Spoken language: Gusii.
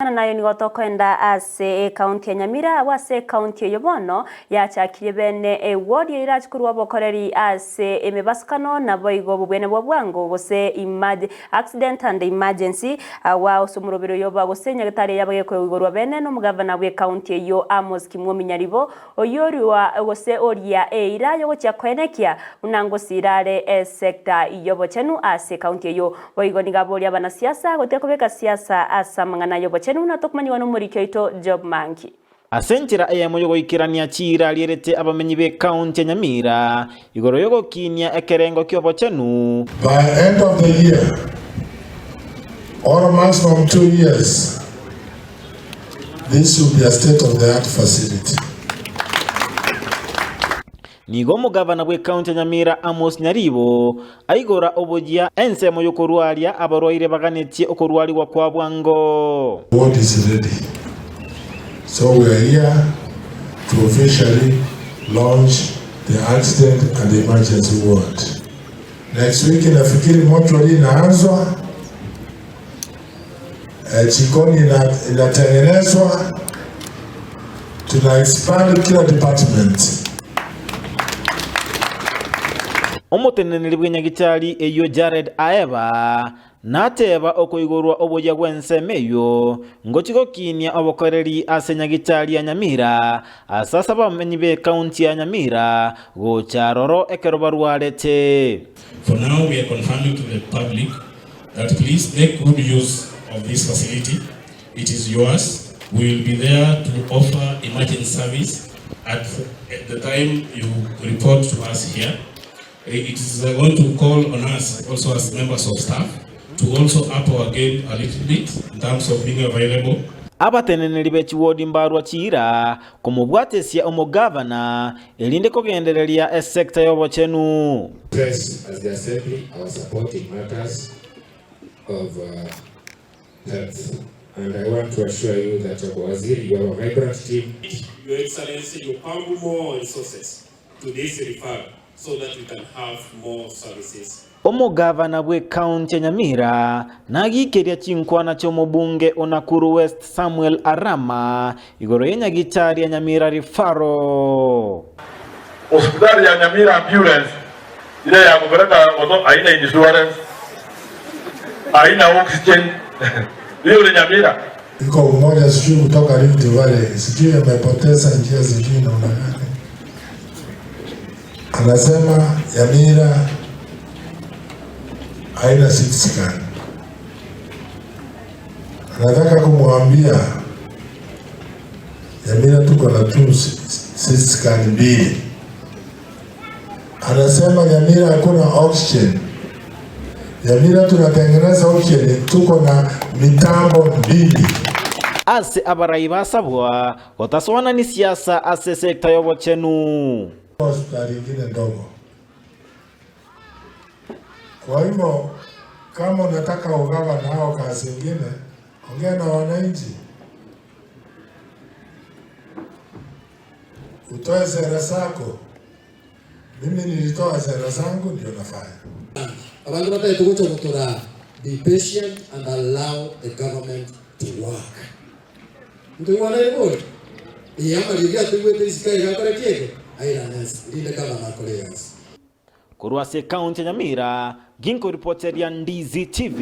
Amang'ana nayo nigo tokoenda ase ekaunti ya Nyamira, agwo ase ekaunti eyio bono yachakirie bene ewodi eyio erache korwa obokoreri ase emebasukano naboigo obobwene bwa bwango gose emerg accident and emergency agwo ase omoroberi oyo oba gose nyagetari eyio abagekoigorwa bene nomogavana bw'ekaunti eyio Amos Kimwomi Nyaribo Oyio orua gose oria eira y'ogochia koenekia buna ngosiira are esecta y'obochenu ase ekaunti eyio. Boigo nigo aboria abanasiasa gotiga kobeka siasa ase amang'ana y'obochenu buna tokomanyigwa nomoriki oito Job Manki. Ase enchera eyemo y'ogoikerania chiira arierete abamenyi b'ekaunti ya Nyamira igoro y'ogokinia ekerengo ki'obochenu. By end of the year or maximum 2 years this will be a state of the art facility. Nigo omogavana bw'ekaunti ya Nyamira Amos Nyaribo aigora oboyia ensemo y'okorwaria abarwaire baganetie okorwarigwa kwa bwango. Ward is ready so we are here to officially launch the accident and emergency ward. Next week nafikiri mortuary inaanzwa, eh, jikoni ina, inatengenezwa, tuna expand kila department. Omoteneneri bw'enyagitari eyio Jared Aeba nateba okoigorwa oboyia bw'ensemo eyio ngochia gokinia obokoreri ase nyagitari ya Nyamira ase ase abamenyi b'ekaunti ya Nyamira gocha aroro ekero barwarete. For now we are confirming to the public that please make good use of this facility, it is yours, we will be there to offer emergency service at the time you report to us here. It is going to call on us also as members of staff to also up our game a little bit in terms of being available. Abateneneri be chiwodi mbarwa chiira komobwatesia omogavana, erinde kogendereria esecta y'obochenu. Stress as the assembly our support in matters of uh, health. And I want to assure you that Honorable Waziri, you have a vibrant team. Your Excellency, you pump more resources to this referral so that we can have more services. Omogavana bw'ekaunti ya Nyamira nagikeria chinkwana chi'omobunge o Nakuru West Samuel Arama igoro y'enyagitari ya Nyamira Referral. Hospitali ya Nyamira ambulance ile ya kupeleka watoto haina insurance, haina oxygen. Hiyo ni Nyamira. Iko mmoja sijui kutoka Rift Valley, sijui amepoteza njia, sijui namna gani, anasema Nyamira haina CT scan. Anataka kumwambia Nyamira tuko na tu CT scan mbili. Anasema Nyamira hakuna oxygen. Nyamira tunatengeneza oxygen, tuko na mitambo mbili. Ase abarai basabwa gotasoana ni siasa ase sekta y'obochenu. Hospitali ingine ndogo. Kwa hivyo kama unataka ugavana hao kazi ingine, ongea na wananchi, utoe sera zako. Mimi nilitoa sera zangu, ndio nafanya. Abantu batari tugucogotora be patient and allow the government to work. Ntuigwana ibori iya marigi atuigwete isika igakora kiege airanesi rinde gavana akore yasi Korwa ase ekaunti ya Nyamira, ginkoripoteria Ndizi TV.